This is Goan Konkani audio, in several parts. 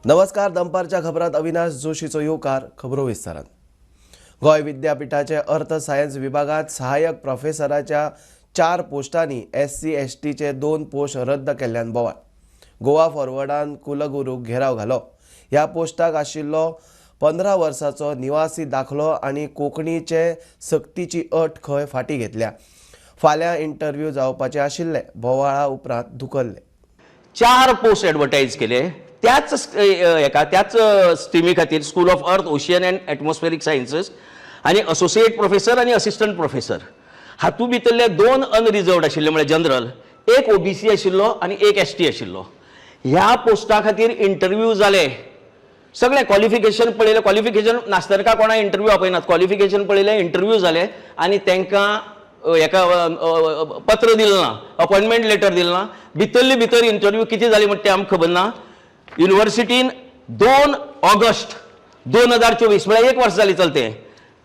नमस्कार, दनपारच्या खबरात अविनाश जोशीचो येवकार. खबरो विस्तारान. गोंय विद्यापीठाचे अर्थ सायन्स विभागात सहाय्यक प्रोफेसराच्या 4 पोस्टांनी एससी एसटीचे 2 पोस्ट रद्द केल्ल्यान बोवाळ. गोवा फॉरवर्डान कुलगुरूक घेराव घालो. ह्या पोस्टाक आशिल्लो 15 वर्साचो निवासी दाखलो आनी कोंकणीचे सक्तीची अट खंय फाटी घेतल्या. फाल्यां इंटरव्यू जावपाचे आशिल्ले, बोवाळा उपरांत धुकल्ले. 4 पोस्ट एडवर्टायज केले त्याच हेका, त्याच स्ट्रिमी खातीर, School of Earth, Ocean and Atmospheric Sciences आनी असोसिएट प्रोफेसर आनी असिस्टंट प्रोफेसर. हातूंत भितरले 2 अनरिजर्वड आशिल्ले, म्हळ्यार जनरल, एक ओबीसी आशिल्लो आनी एक एसटी आशिल्लो. ह्या पोस्टा खातीर इंटरव्यू जाले, सगळे क्वॉलिफिकेशन पळयलें. क्वॉलिफिकेशन नासतना कोणा इंटरव्यू आपयनात. क्वॉलिफिकेशन पळयलें, इंटरव्यू जाले आनी तांकां हेका पत्र दिलें ना, अपॉयंटमेंट लेटर दिलें ना. भितरले भितर इंटरव्यू कितें जाली म्हणटा तें आमकां खबर ना. युनिवर्सिटीन 2 ऑगस्ट 2024, म्हळ्यार 1 वर्स जाली चलतें,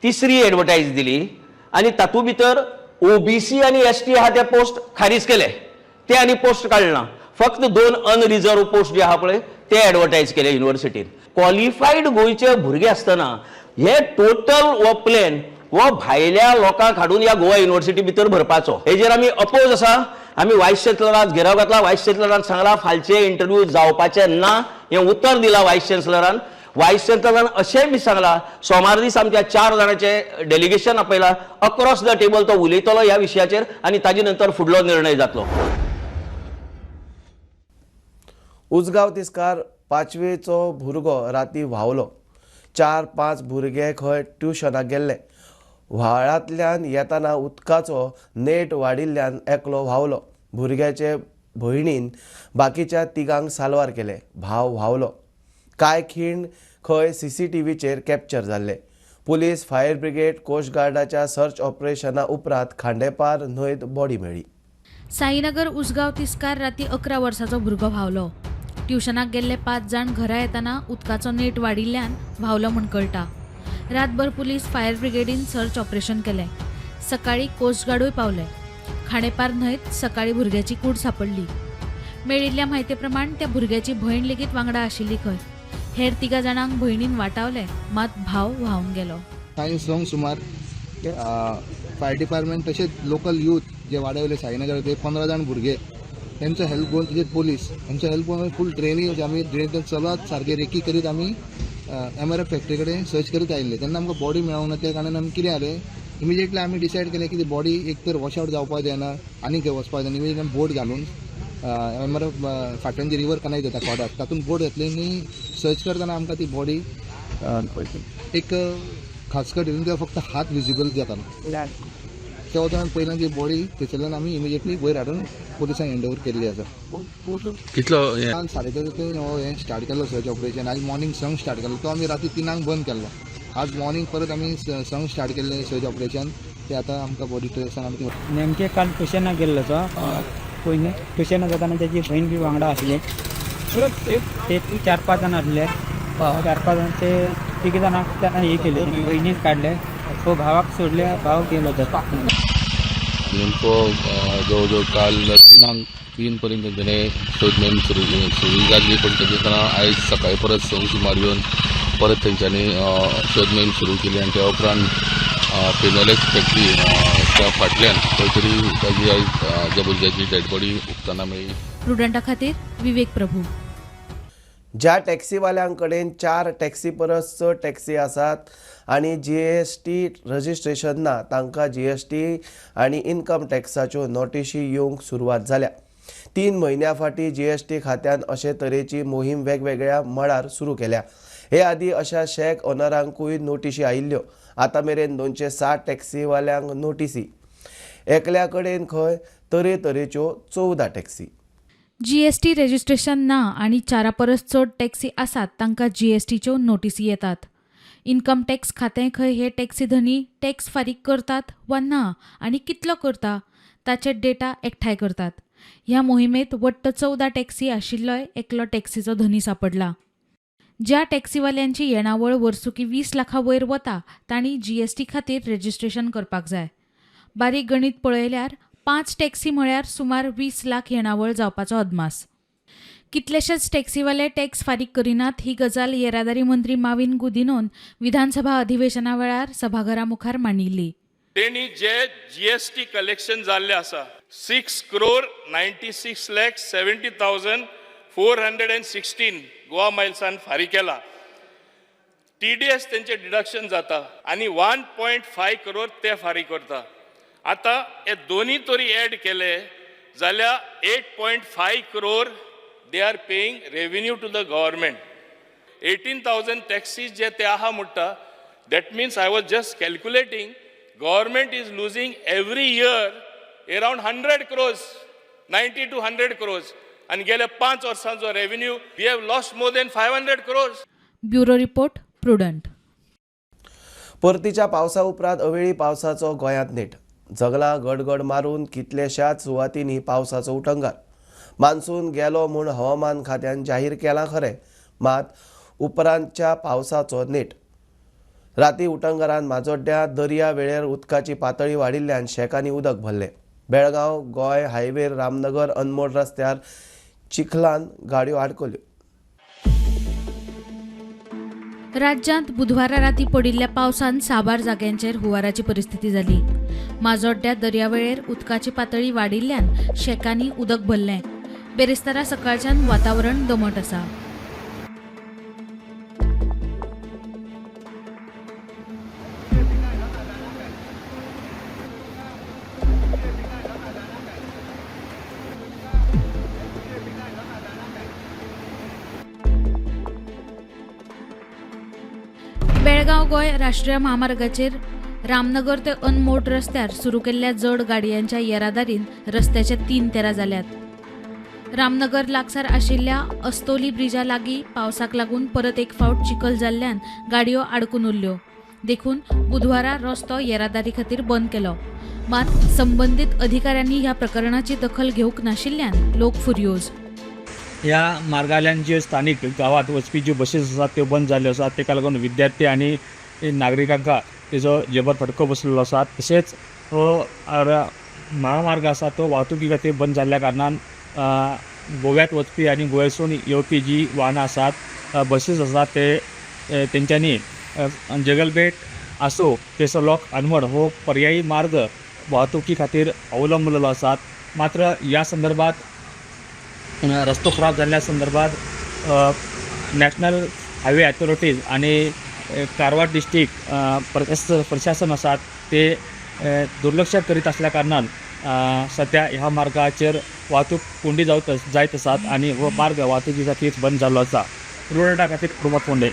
तिसरी एडवर्टायज दिली आनी तातूंत भितर ओबीसी आनी एसटी आहा ते पोस्ट खारीज केले, ते आनी पोस्ट काडले ना. फक्त 2 अनरिजर्व पोस्ट जे आहा पळय ते एडवर्टायज केले युनिवर्सिटीन. क्वॉलिफायड गोंयचे भुरगे आसतना हे टोटल हो प्लॅन हो भायल्या लोकांक हाडून ह्या गोवा युनिवर्सिटी भितर भरपाचो, हेजेर आमी अपोज आसा. आमी वायस चॅन्सलराक घेराव घातला. वायस चॅन्सलरान सांगला फालचे इंटरव्यू जावपाचे ना, हें उतर दिलां वायस चॅन्सलरान. वायस चॅन्सलरान अशेंय बी सांगलां, सोमार दीस आमच्या 4 जाणांचें डेलिगेशन आपयला, अक्रॉस the table तो उलयतलो ह्या विशयाचेर आनी ताजे नंतर फुडलो निर्णय जातलो. उजगांव तिस्कार 5वेचो भुरगो राती व्हांवलो. 4-5 भुरगे खंय ट्युशनाक गेल्ले. व्हाळांतल्यान येतना उदकाचो नेट वाडिल्ल्यान एकलो व्हांवलो. भुरग्याचे भयणीन बाकीच्या तिगांक साल्वार केले. भाव व्हांवलो. कांय खीण खंय सीसीटीव्हीचेर कॅप्चर जाल्ले. पुलीस, फायर ब्रिगेड, कोस्ट गार्डाच्या सर्च ऑपरेशना उपरांत खांडेपार न्हंयत बॉडी मेळ्ळी. साईनगर उसगांव तिस्कार राती 11 वर्साचो भुरगो व्हांवलो. ट्युशनाक गेल्ले 5 जाण घरा येतना उदकाचो नेट वाडिल्ल्यान व्हांवलो म्हूण कळटा. रातभर पुलीस, फायर ब्रिगेडीन सर्च ऑपरेशन केलें. सकाळी कोस्टगार्डूय पावले. खांडेपार न्हंयत सकाळी भुरग्याची कूड सांपडली. मेळिल्ल्या म्हायती प्रमाण त्या भुरग्याची भयण लेगीत वांगडा आशिल्ली खंय. हेर 3 जाणांक भयणीन वाटावले, मात भाव व्हांवन गेलो. सायन्स 6 सुमार फायर डिपार्टमेंट तशेंच लोकल यूथ जे वाड्यावयले साईनगर ते 15 जाण भुरगे तेंचो हेल्प घेवन, तशेंच पोलीस हेंचो हेल्प घेवन फूल ड्रेनीज आमी ड्रेनींतल्यान चलत सारके रेकी करीत आमी एमआरएफ फॅक्टरी कडेन सर्च करीत आयिल्ले. तेन्ना आमकां बॉडी मेळोंक ना. त्या कारणान आमी कितें जालें, इमिजिएटली आमी डिसायड केलें की ती बॉडी एक तर वॉश आवट जावपाक जायना आनी खंय वचपाक जायना. इमिजिएटली आमी बोट घालून एमआरएफ फाटल्यान जी रिवर कनेक्ट जाता कोडाक, तातूंत बोट घातली आनी सर्च करतना आमकां ती बॉडी एक खासकट हितून तेका फक्त हात विजिबल जातालो. त्या वचून पयल्यान ती बॉडी थंयसरल्यान आमी इमिजिएटली वयर हाडून पुलिसांक हँड ओवर केल्ली आसा. कितलो हें? काल 3:30 हो हें स्टार्ट केल्लो सर्च ऑपरेशन. आयज मॉर्निंग 6 स्टार्ट केल्लो, तो आमी राती 3 बंद केल्लो. आज मॉर्निंग परत आमी 6 स्टार्ट केल्ले सर्च ऑपरेशन. ते आतां आमकां बॉडी ट्रेसान आमी नेमके काल ट्युशनाक गेल्लो तो पयलीं ट्युशनाक जाताना तेजी भयण बी वांगडा आसली. ते 4-5 जाण आसले. 4-5 जाण ते तिग जाणांक ताणें हे केले, भयणीक काडले, तो भावाक सोडले, भाव गेलो तो. नेमको जवळ जवळ काल 3 पर्यंत तेंच्यांनी सोद मोहीम सुरू सुरू जाल्ली, पूण तेजे उपरांत आयज सकाळी परत 6 सुमार येवन परत तेंच्यांनी सोद मोहीम सुरू केली आनी त्या उपरांत फिनोलेक्स फॅक्टरी त्या फाटल्यान खंय तरी ताजी आयज ज्या भुरग्याची डेड बॉडी हुपतना मेळ्ळी. प्रुडंटा खातीर विवेक प्रभू. ज्या टॅक्सीवाल्यांकडेन 4 टॅक्सी परस चड टॅक्सी आसात आनी जीएसटी रजिस्ट्रेशन ना, तांकां जीएसटी आनी इन्कम टॅक्साच्यो नोटिशी येवंक सुरवात जाल्या. 3 म्हयन्यां फाटीं जीएसटी खात्यान अशे तरेची मोहीम वेगवेगळ्या मळार सुरू केल्या. हे आदीं अशा शॅक ओनरांकूय नोटिशी आयिल्ल्यो. आतां मेरेन 260 टॅक्सीवाल्यांक नोटिसी. एकल्या कडेन खंय तरेतरेच्यो 14 टॅक्सी. जीएसटी रजिस्ट्रेशन ना आनी 4 परस चड टॅक्सी आसात तांकां जीएसटीच्यो नोटिसी येतात. इन्कम टॅक्स खातें खंय हे टॅक्सी धनी टॅक्स फारीक करतात वा ना आनी कितलो करता ताचे डेटा एकठांय करतात. ह्या मोहिमेंत वट्ट 14 टॅक्सी आशिल्लोय एकलो टॅक्सीचो धनी सांपडला. ज्या टॅक्सीवाल्यांची येणावळ वर्सुकी 20 लाखां वयर वता तांणी जीएसटी खातीर रजिस्ट्रेशन करपाक जाय. बारीक गणीत पळयल्यार 5 टॅक्सी म्हळ्यार सुमार 20 लाख येणावळ जावपाचो अदमास. कितलेशेच टॅक्सीवाले टॅक्स फारीक करिनात ही गजाल येरादारी मंत्री माविन गुदिनोन विधानसभा अधिवेशना वेळार सभाघरा मुखार मांडिल्ली. तेणी जे जीएसटी कलेक्शन जाल्लें आसा 6,96,70,416 गोवा मायल्सान फारीक केला. टीडीएस तेंचे डिडक्शन जाता आनी 1.5 करोड ते फारीक करता. आतां हे दोनी तरी एड केले जाल्यार 8.5 crore they are paying revenue to the government. 18,000 taxis जे ते आहा म्हणटा, that means I was just calculating, government is losing every year around 100 crores, 90 to 100 crores. आनी गेल्या 5 वर्सांचो revenue we have lost more than 500 crores. Bureau report, Prudent. परतीच्या पावसा उपरांत अवेळी पावसाचो गोंयांत नेट. जगलां गडगड मारून कितल्याशाच सुवातींनी पावसाचो उटंगार. मान्सून गेलो म्हूण हवामान खात्यान जाहीर केलां खरें, मात उपरांतच्या पावसाचो नेट. राती उटंगारान माजोड्ड्यां दर्या वेळेर उदकाची पातळी वाडिल्ल्यान शेकांनी उदक भरलें. बेळगांव गोंय हायवेर रामनगर अनमोड रस्त्यार चिखलान गाडयो आडकल्यो. राज्यांत बुधवारा राती पडिल्ल्या पावसान साबार जाग्यांचेर हुंवाराची परिस्थिती जाली. माजोड्ड्या दर्यावेळेर उदकाची पातळी वाडिल्ल्यान शेकांनी उदक भरलें. बेरेस्तारा सकाळच्यान वातावरण दमट आसा. बेळगांव गोंय राष्ट्रीय म्हामार्गाचेर रामनगर ते अनमोड रस्त्यार सुरू केल्ल्या जड गाडयांच्या येरादारीन रस्त्याचे 3 तेरा जाल्यात. रामनगर लागसार आशिल्ल्या अस्तोली ब्रिजा लागीं पावसाक लागून परत एक फावट चिखल जाल्ल्यान गाडयो आडकून उरल्यो. देखून बुधवारा रस्तो येरादारी खातीर बंद केलो. मात संबंदीत अधिकाऱ्यांनी ह्या प्रकरणाची दखल घेवंक नाशिल्ल्यान लोक फुर्योज. ह्या मार्गांतल्यान ज्यो स्थानीक गांवांत वचपी ज्यो बसीस आसात त्यो बंद जाल्ल्यो आसात. ताका लागून विद्यार्थी आनी नागरिकांक तेजो जबर फटको बसलेलो आसा. तशेंच हो महामार्ग आसा तो वाहतुकी खातीर बंद जाल्ल्या कारणान गोव्यात वचपी आनी गोंयसून येवपी जी वाहनां आसात, बसीस आसात, ते तेंच्यांनी जगलबेट आसूं थंयसर लोक अनमोड हो पर्यायी मार्ग वाहतुकी खातीर अवलंबलेलो आसात. मात्र ह्या संदर्भात रस्तो खराब जाल्ल्या संदर्भात नॅशनल हायवे अथॉरिटीज आनी कारवार डिस्ट्रिक्ट प्रशासन आसात ते दुर्लक्ष करीत आसल्या कारणान सद्या ह्या मार्गाचेर वाहतूक कोंडी जायत आसात आनी हो मार्ग वाहतुकी खातीर बंद जाल्लो आसा. प्रुडंटा खातीर Pramod Ponde.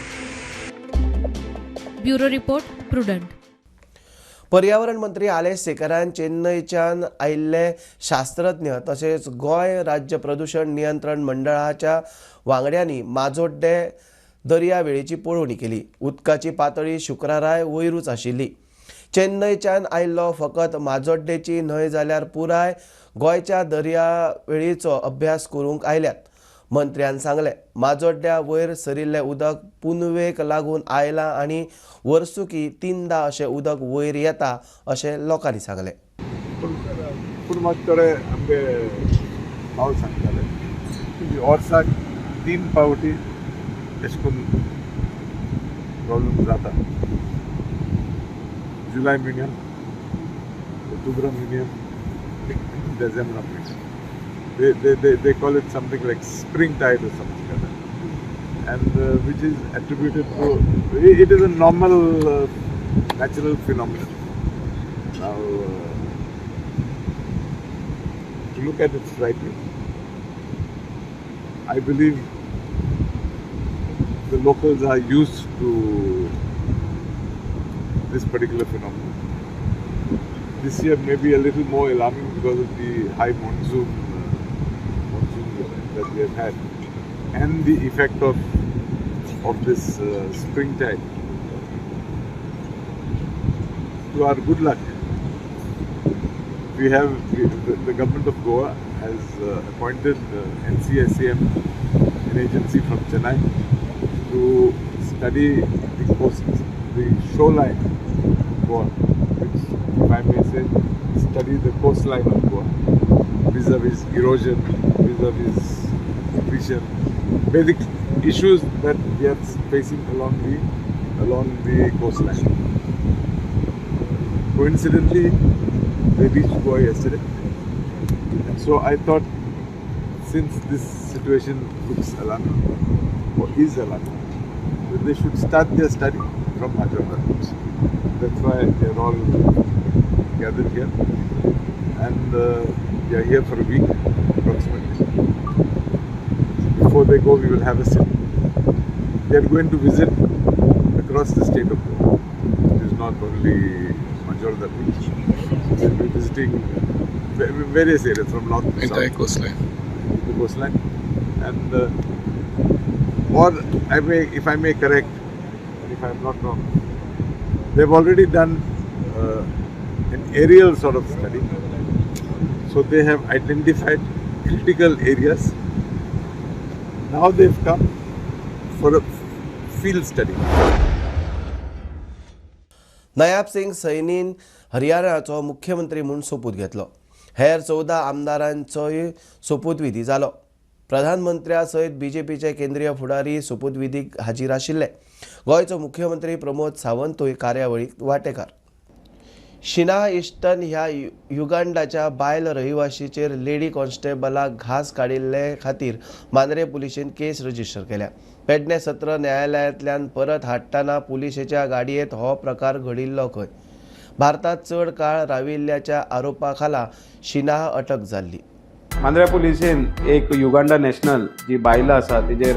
Bureau report, Prudent. पर्यावरण मंत्री आलेश सेकरान चेन्नयच्यान आयिल्ले शास्त्रज्ञ तशेंच गोंय राज्य प्रदूशण नियंत्रण मंडळाच्या वांगड्यांनी माजोड्डे दर्यावेळेची पळोवणी केली. उदकाची पातळी शुक्राराय वयरूच आशिल्ली. चेन्नयच्यान आयिल्लो फकत माजोड्डेची न्हय जाल्यार पुराय गोंयच्या दर्यावेळीचो अभ्यास करूंक आयल्यात. मंत्र्यान सांगलें, माजोड्ड्या वयर सरिल्लें उदक पुनवेक लागून आयलां आनी वर्सुकी 3दा अशें उदक वयर येता अशें लोकांनी सांगलें. पूण मात थोडे आमगे भाव सांगताले की वर्साक 3 फावटी अशें करून प्रॉब्लम जाता. जुलय म्हयन्यान, ऑक्टोबर म्हयन्यान, डिसेंबर म्हयन्यान. They call it something like spring tide or something like that, and which is attributed to it is a normal natural phenomenon. Now, to look at it rightly, I believe the locals are used to this particular phenomenon. This year may be a little more alarming because of the high monsoon that we have had, and the effect of this spring tide. To our good luck, the government of Goa has appointed NCSCM, an agency from Chennai, to study the coast, the shoreline of Goa, which, if I may say, study the coastline of Goa vis-a-vis erosion, vis-a-vis depletion, basic issues that we are facing along the coastline. Coincidentally, they reached Goa yesterday, and so I thought, since this situation looks alarming or is alarming, that they should start their study from Majorda Beach. That's why they are all gathered here, and they are here for a week approximately. Before they go, we will have a sit. They are going to visit across the state of Goa. It is not only Majorda Beach. They will be visiting various areas from north to Entire south, coastline. The coastline, and or I may, if I may correct, and if I am not wrong, they've already done an aerial sort of study. So they have identified critical areas. Now they've come for a field study. Nayab Singh सैनीन हरियाणाचो मुख्यमंत्री म्हूण सोपूत घेतलो. हेर 14 आमदारांचोय सोपूतविधी जालो. प्रधानमंत्र्या सयत बीजेपीचे केंद्रीय फुडारी सोपूतविधीक हाजीर आशिल्ले. गोंयचो मुख्यमंत्री प्रमोद सावंतूय कार्यावळीक वांटेकार. शिना इस्टन ह्या युगांडाच्या बायल रहिवाशीचेर लेडी कॉन्स्टेबलाक घास काडिल्ले खातीर मांद्रे पुलिशेन केस रजिस्टर केल्या. पेडणे सत्र न्यायालयांतल्यान परत हाडटना पुलिशेच्या गाडयेंत हो प्रकार घडिल्लो खंय. भारतांत चड काळ राविल्ल्याच्या आरोपा खाला शिना अटक जाल्ली. मांद्र्या पुलिसेन एक युगांडा नॅशनल जी बायलां आसा तेजेर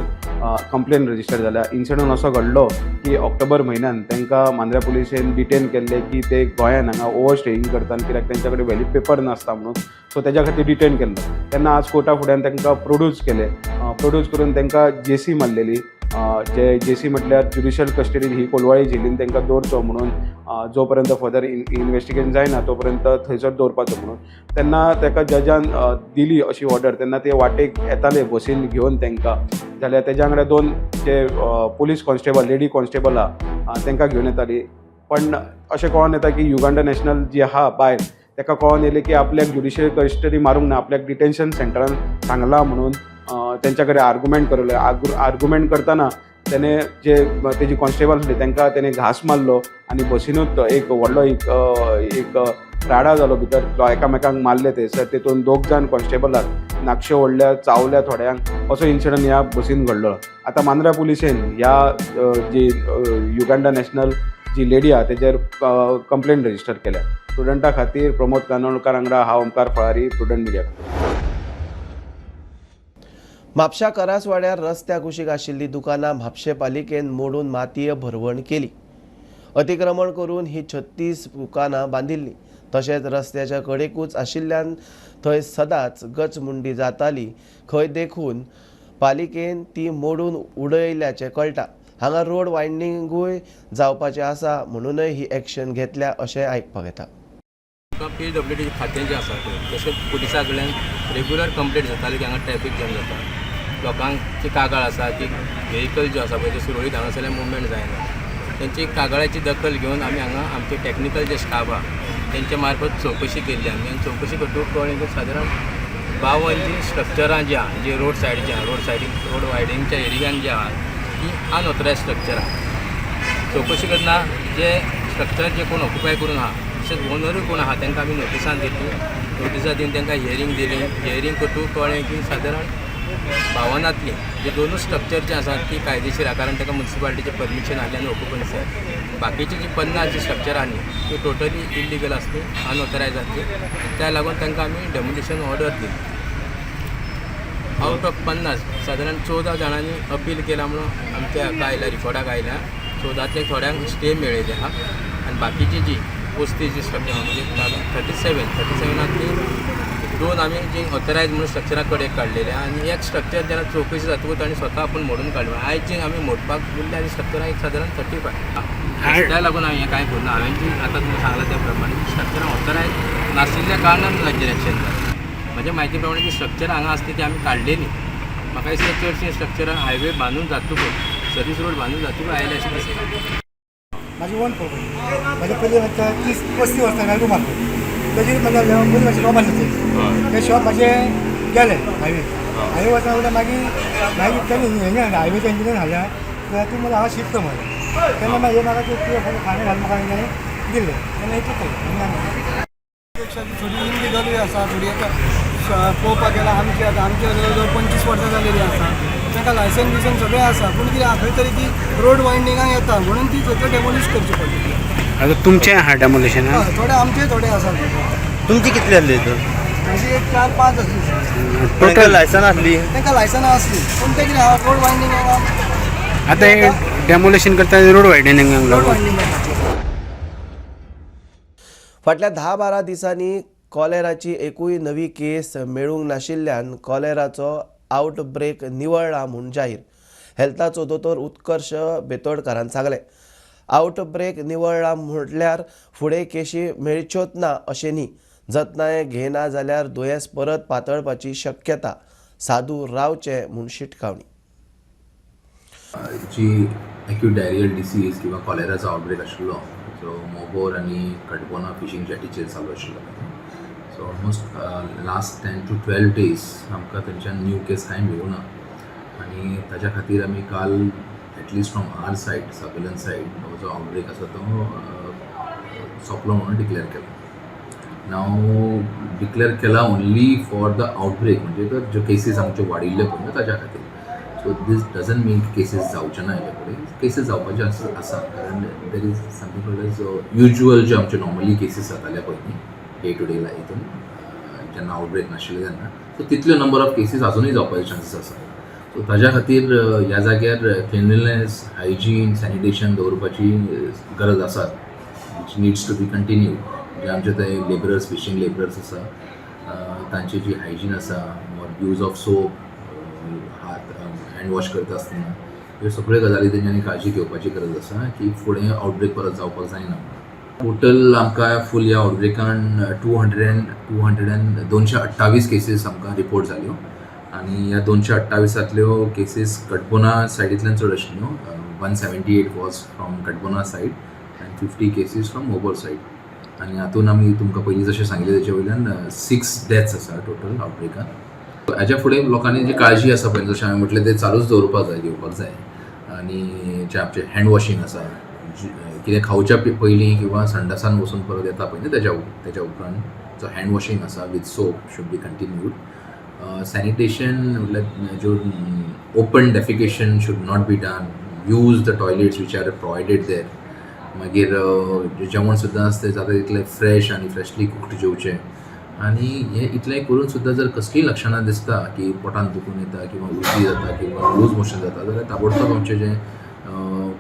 कंप्लेन रजिस्टर जाल्या. इन्सिडंट असो घडलो की ऑक्टोबर म्हयन्यान तांकां मांद्र्या पुलिसेन डिटेन केल्ले की ते गोंयान हांगा ओवर स्टेईंग करता आनी कित्याक तेंच्या कडेन व्हॅलीड पेपर नासता म्हणून, सो तेज्या खातीर डिटेन केल्लो. तेन्ना आज कोर्टा फुड्यान तांकां प्रोड्यूस केले. प्रोड्यूस करून तांकां जेसी मारलेली. जे जेसी म्हटल्यार ज्युडिशियल कस्टडीन ही कोलवाळी जेलीन तांकां दवरचो म्हणून, जो पर्यंत फर्दर इन्वेस्टिगेशन जायना तो पर्यंत थंयसर दवरपाचो म्हणून. तेन्ना ताका जजान दिली अशी ऑर्डर. तेन्ना ते वाटेक येताले बसीन घेवन तांकां जाल्यार तेज्या वांगडा दोन जे पुलीस कॉन्स्टेबल, लेडी कॉन्स्टेबल आहा, तांकां घेवन येताली. पण अशें कळोन येता की युगांडा नॅशनल जी आहा बायल, ताका कळोन येयलें की आपल्याक ज्युडिशियल कस्टडी मारूंक ना, आपल्याक डिटेन्शन सेंटरान सांगलां म्हणून तेंच्या कडेन आर्गुमेंट करले. आर्गुमेंट करतना तेणे जे तेजी कॉन्स्टेबल आसली तांकां तेणे घास मारलो आनी बसिनूच एक व्हडलो एक एक राडा जालो भितर. एकामेकांक मारले थंयसर. तेतून दोग जाण कॉन्स्टेबलाक नाकश्यो ओडल्या, चावल्या थोड्यांक. असो इन्सिडंट ह्या बसीन घडलो. आतां मांद्र्या पुलिसेन ह्या जी युगांडा नॅशनल जी लेडी आहा तेजेर कंप्लेन रजिस्टर केल्या. प्रुडंटा खातीर प्रमोद कानोळकार वांगडा हांव ओमकार फळारी, प्रुडंट मिडिया. म्हापशा करासवाड्यार रस्त्या कुशीक आशिल्ली दुकानां म्हापशें पालिकेन मोडून मातये भरवण केली. अतिक्रमण करून ही 36 दुकानां बांदिल्लीं. तशेंच रस्त्याच्या कडेकूच आशिल्ल्यान थंय सदांच गचमुंडी जाताली खंय, देखून पालिकेन ती मोडून उडयल्याचें कळटा. हांगा रोड वायंडिंगूय जावपाचें आसा म्हणूनय ही एक्शन घेतल्या अशें आयकपाक येता. पीडब्ल्यूडी खातें जें आसा पळय, तशेंच पुलिसा कडल्यान रेगुलर कंप्लेंट जाताली की हांगा ट्रॅफीक जॅम जाता. लोकांची कागाळ आसा की व्हेकल ज्यो आसा पळय ते सुरळीत हांगासरल्यान मुवमेंट जायना. तेंची कागाळाची दखल घेवन आमी हांगा आमचे टॅक्निकल जे स्टाफ आहा तेंचे मार्फत चवकशी केल्ली आमी आनी चवकशी करतकूच कळ्ळें की सादारण 52 जी स्ट्रक्चरां जी आहा, जी रोड सायड जी आहा, रोड सायडीक रोड वायडिंगच्या एरियान जी आहा ती अनऑथरायज स्ट्रक्चर आहा. चवकशी करतना जे स्ट्रक्चर जे कोण ऑक्युपाय करून आहा तशेंच ओनरूय कोण आहा तांकां आमी नोटिसां दिली. नोटिसां दिवन तांकां हियरींग दिली. हियरींग करतकूच कळ्ळें की सादारण 52तांतली जे दोनूच स्ट्रक्चर जे आसात ती कायदेशीर आहा, कारण ताका मुन्सिपालिटीचें परमिशन आहलें आनी ऑक्युपन्सी आहा. बाकीची जी 50 जी स्ट्रक्चर आहा न्ही ती टोटली इल्लिगल आसली, अनऑथरायज आसली. त्या लागून तांकां आमी डेमोलिशन ऑर्डर दिली. आउट ऑफ 50 सादारण 14 जाणांनी अपील केला म्हणून आमच्या हाका आयल्या, रिकॉर्डाक आयल्या. 14तले थोड्यांक स्टे मेळिल्ले आहा आनी बाकीची जी 35 जी स्ट्रक्चर म्हणजे 37, 37तांतली दोन आमी जी ऑथरायज म्हणून स्ट्रक्चरां कडेक काडलेले आनी एक स्ट्रक्चर जेन्ना चवकशी जातकूच ताणें स्वता आपूण मोडून काडलें. आयज जी आमी मोडपाक उरल्या ती स्ट्रक्चरां एक सादारण 35. त्या लागून हांवें हें कांय करूं ना. हांवें जी आतां तुमकां सांगलां त्या प्रमाणे स्ट्रक्चरां ऑथरायज नाशिल्ल्या कारणान तांचेर एक्शन जालें. म्हज्या म्हायती प्रमाणे जी स्ट्रक्चरां हांगा आसली ती आमी काडलेली. म्हाका दिसता चडशीं स्ट्रक्चरां हायवे बांदून जातकूच, सर्वीस रोड बांदून जातकूच आयले अशें दिसता. म्हाजी ओन प्रॉपर्टी. म्हाजे पयलीं 30-35 वर्सां हांवें रूम आसलो. तेजेर म्हाज्या पयलीं म्हाजें शॉप आसलें. तें शॉप म्हाजें गेले हायवे हायवे वचना फुडें मागीर मागीर तेणी हें हायवेच्या इंजिनियर हाडल्या तूं मला हांगा शिफ्ट म्हणलें तेन्ना मागीर म्हाका ते खाणें घालून म्हाका तेंच्यांनी दिलें तेन्ना इतलें केलें. पेक्षा थोडी इलिगलूय आसा, थोडी आतां पळोवपाक गेल्यार आमची आतां आमची जवळ जवळ 25 वर्सां जालेली आसा, तांकां लायसन बिसन सगळें आसा, पूण कितें खंय तरी ती रोड वायंडिंगाक येता म्हणून ती थंय डेमोलिश करची पडली. आतां तुमचें आहा डेमोलिशन? हय, थोडे आमचे थोडे आसा. तुमची कितली आसली हितून? म्हाजी एक 4-5 आसली. टोटल लायसनां आसली? तांकां लायसनां आसली, पूण तें कितें आहा रोड वायंडिंगाक. आतां हे डेमोलिशन करता रोड वायडनिंगाक रोड वायंडिंगाक. फाटल्या 10-12 दिसांनी कॉलेराची एकूय नवी केस मेळूंक नाशिल्ल्यान कॉलेराचो आउटब्रेक निवळ्ळा म्हूण जाहीर हेल्थाचो दोतोर उत्कर्ष बेतोडकारान सांगलें. आउटब्रेक निवळ्ळा म्हटल्यार फुडें केशी मेळच्योच ना अशें न्ही, जतनाय घेना जाल्यार दुयेंस परत पातळपाची शक्यता सादूर रावचें म्हूण शिटकावणी. जी एक्यूट डायरियल डिसीज किंवा कॉलेराचो आउटब्रेक आशिल्लो जो मोबोर आनी कटबोना फिशींग जेटीचेर चालू आशिल्लो. So almost last 10 to 12 days आमकां थंयच्यान न्यू केस कांय मेळूं ना आनी ताच्या खातीर आमी काल at least from our side surveillance side हो जो आउटब्रेक आसा तो सोंपलो म्हणून डिक्लेअर केला. नाव डिक्लेअर केला ओन्ली फॉर the outbreak, म्हणजे तर ज्यो केसीस आमच्यो वाडिल्ल्यो पळय ताच्या खातीर. सो these doesn't मीन की केसीस जावचे ना, हेच्या फुडें केसीस जावपाचे आसा, कारण there is something called as usual ज्यो आमच्यो नॉर्मली केसीस जाताले पळय न्ही डे टू डे हितून जेन्ना आउटब्रेक नाशिल्ले तेन्ना, सो तितल्यो नंबर ऑफ केसीस आजुनूय जावपाचे चान्सीस आसा. सो ताज्या खातीर ह्या जाग्यार क्लिनलीनेस, हायजीन, सॅनिटेशन दवरपाची गरज आसा, which needs to be continued. म्हणजे आमचे ते लेबरर्स, फिशींग लेबरर्स आसा, तांची जी हायजीन आसा, ऑर यूज ऑफ सोप, हात हँड वॉश करता आसतना, ह्यो सगळ्यो गजाली तेंच्यांनी काळजी घेवपाची गरज आसा की फुडें आउटब्रेक परत जावपाक जायना. टोटल आमकां फूल ह्या आउटब्रेकान 228 केसीस आमकां रिपोर्ट जाल्यो आनी ह्या 228तांतल्यो केसीस कटबोना सायडींतल्यान चड आशिल्ल्यो. 178 was from Cutbona side and 50 cases from Mobor side. आनी हातून आमी तुमकां पयलीं जशें सांगिल्लें तेचे वयल्यान 6 डेथ्स आसा टोटल आउटब्रेकान. हाज्या फुडें लोकांनी जी काळजी आसा पळय जशें हांवें म्हटलें तें चालूच दवरपाक जाय, घेवपाक जाय. आनी जें आमचें हँड वॉशींग आसा, कितें खावच्या पयलीं किंवा संडासान वचून परत येता पळय न्ही तेज्या उपरांत जो हँड वॉशींग आसा with soap should be continued. Sanitation म्हटल्यार ज्यो open defecation should not be done, use the toilets which are provided there. मागीर जेवण सुद्दां आसता जाता तितलें फ्रेश आनी फ्रेशली कुक्ड जेवचें. आनी हें इतलें करून सुद्दां जर कसलीय लक्षणां दिसता की पोटान दुखून येता किंवा उलटी जाता किंवा लूज मोशन जाता जाल्यार ताबडतोब आमचें जें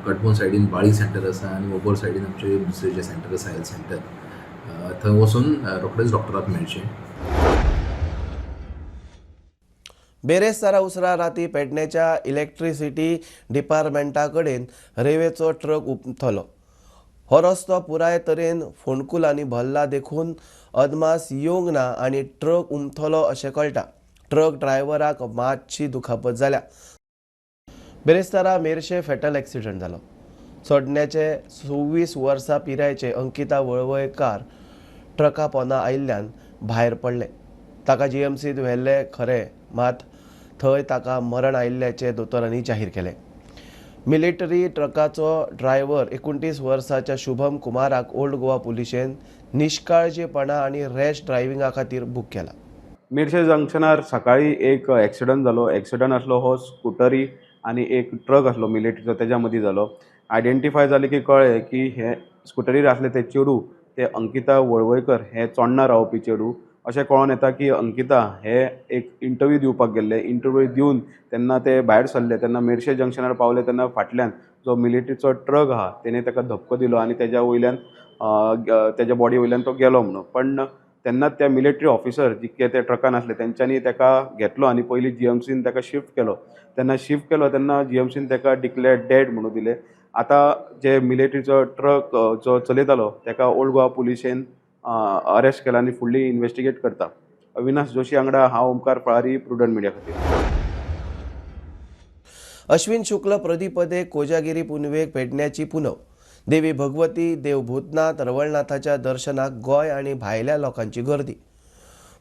कटबोन सायडीन बाळी सेंटर आसा आनी मोबोर सायडीन आमचें दुसरें जें सेंटर आसा हेल्थ सेंटर, थंय वचून रोखडेच डॉक्टराक मेळचें. बेरेस्तारा उसरां राती पेडण्याच्या इलेक्ट्रिसिटी डिपार्टमेंटा कडेन रेंवेचो ट्रक उमथलो. हो रस्तो पुराय तरेन फोंडकुलांनी भरला देखून अदमास येवंक ना आनी ट्रक उमथलो अशें कळटा. ट्रक ड्रायव्हराक मातशी दुखापत जाल्या. बेरेस्तारा मेरशे फेटल एक्सिडंट जालो. चोडण्याचे 26 वर्सां पिरायेचे अंकिता वळवयकार ट्रका पोंदा आयिल्ल्यान भायर पडलें. ताका जीएमसींत व्हेल्लें खरें, मात थंय ताका मरण आयिल्ल्याचें दोतोरांनी जाहीर केलें. मिलिटरी ट्रकाचो ड्रायव्हर 29 वर्सांच्या शुभम कुमाराक ओल्ड गोवा पुलिशेन निश्काळजीपणा आनी रॅश ड्रायव्हिंगा खातीर बूक केला. मेरशे जंक्शनार सकाळी एक एक्सिडंट जालो. एक्सिडंट आसलो हो स्कुटरी आनी एक ट्रक आसलो मिलिटरीचो, तेज्या मदीं जालो. आयडेंटिफाय जालें की कळ्ळें की हे स्कुटरीर आसले ते चेडूं ते अंकिता वळवयकर हे चोडणा रावपी चेडूं. अशें कळोन येता की अंकिता हे एक इंटरव्यू दिवपाक गेल्ले. इंटरव्यू दिवन तेन्ना ते भायर सरले तेन्ना मेरशे जंक्शनार पावले तेन्ना फाटल्यान जो मिलिटरीचो ट्रक आहा तेणे ताका धपको दिलो आनी तेज्या वयल्यान तेज्या बॉडी वयल्यान तो गेलो म्हणून. पण तेन्ना त्या मिलिटरी ऑफिसर जितके ते ट्रकान आसले तेंच्यांनी ताका घेतलो आनी पयलीं जीएमसीन ताका शिफ्ट केलो. तेन्ना शिफ्ट केलो तेन्ना जीएमसीन ताका डिक्लेअर्ड डेड म्हणून दिलें. आतां जे मिलिटरीचो ट्रक जो चलयतालो ताका ओल्ड गोवा पुलिशेन अरेस्ट केला आनी फुडली इन्वेस्टिगेट करता. अविनाश जोशी वांगडा हांव ओमकार फळारी, प्रुडंट मिडिया खातीर. अश्विन शुक्ल प्रदीपदे कोजागिरी पुनवेक पेडण्याची पुनव. देवी भगवती, देव भूतनाथ, रवळनाथाच्या दर्शनाक गोंय आनी भायल्या लोकांची गर्दी.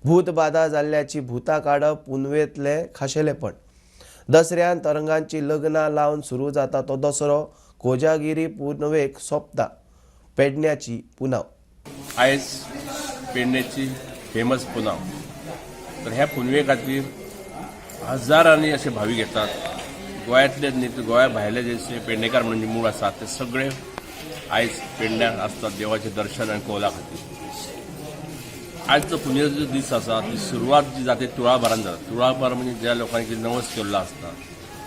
भूतबाधा जाल्ल्याची भुतां काडप पुनवेंतलें खाशेलेपण. दसऱ्यान तरंगांची लग्नां लावन सुरू जाता तो दसरो कोजागिरी पुनवेक सोंपता. पेडण्याची पुनव. आयज पेडण्याची फेमस पुनव. तर ह्या पुनवे खातीर हजारांनी असे भावीक येतात. गोंयांतले न्ही तर गोंया भायले जे पेडणेकार म्हणून जे मूळ आसात ते सगळे आयज पेडण्याक आसतात देवाचें दर्शन आनी कौला खातीर. आयज जो पुनवेचो जो दीस आसा ती सुरवात जी जाता तुळाभारान जाता. तुळाभार म्हणजे ज्या लोकांनी कितें नवस केल्लो आसता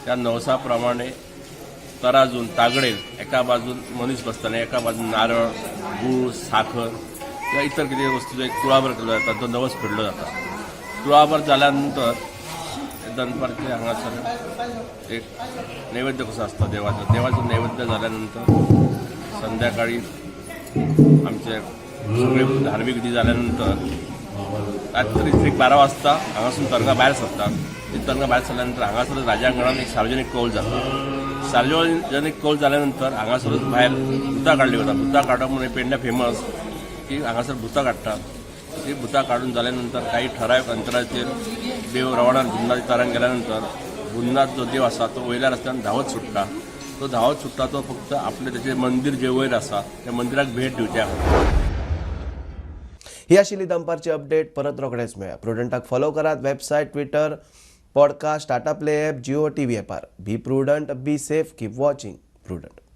त्या नवसा प्रमाणे तराजून तागडेन एका बाजून मनीस बसता आनी एका बाजून नारळ, गूळ, साखर किंवा इतर कितें वस्तूचो एक तुळाभार केलो जाता, तो नवस फेडलो जाता. तुळाभार जाल्या नंतर दनपारचे हांगासर एक नैवेद्य कसो आसता देवाचो. देवाचो नैवेद्य जाल्या नंतर संध्याकाळी आमचे सगळे धार्मीक विधी जाल्या नंतर रात्री 12 वाजता हांगासून तरंगा भायर सरतात. ती तरंगा भायर सरल्या नंतर हांगासर राजांगणान एक सार्वजनीक कौल जाता. सार्वजनीक कौल जाल्या नंतर हांगासरूच भायर भुतां काडली वता. भुतां काडप म्हणजे पेडण्या फेमस की हांगासर भुतां काडटात. ती भुतां काडून जाल्या नंतर काही ठरावीक अंतराचेर देव रवाणान भूतनाथ तरंग गेल्या नंतर भूतनाथ जो देव आसा तो वयल्या रस्त्यान धांवत सुट्टा. तो धांवत सुट्टा तो फक्त आपलें तेचें मंदीर जें वयर आसा त्या मंदिराक भेट दिवच्या खातीर. ही आशिल्ली दनपारची अपडेट. परत रोखडेच मेळया. प्रुडंटाक फॉलो करात website, Twitter, podcast, Tata Play app, Jio TV ॲपार. Be prudent, be safe, keep watching Prudent.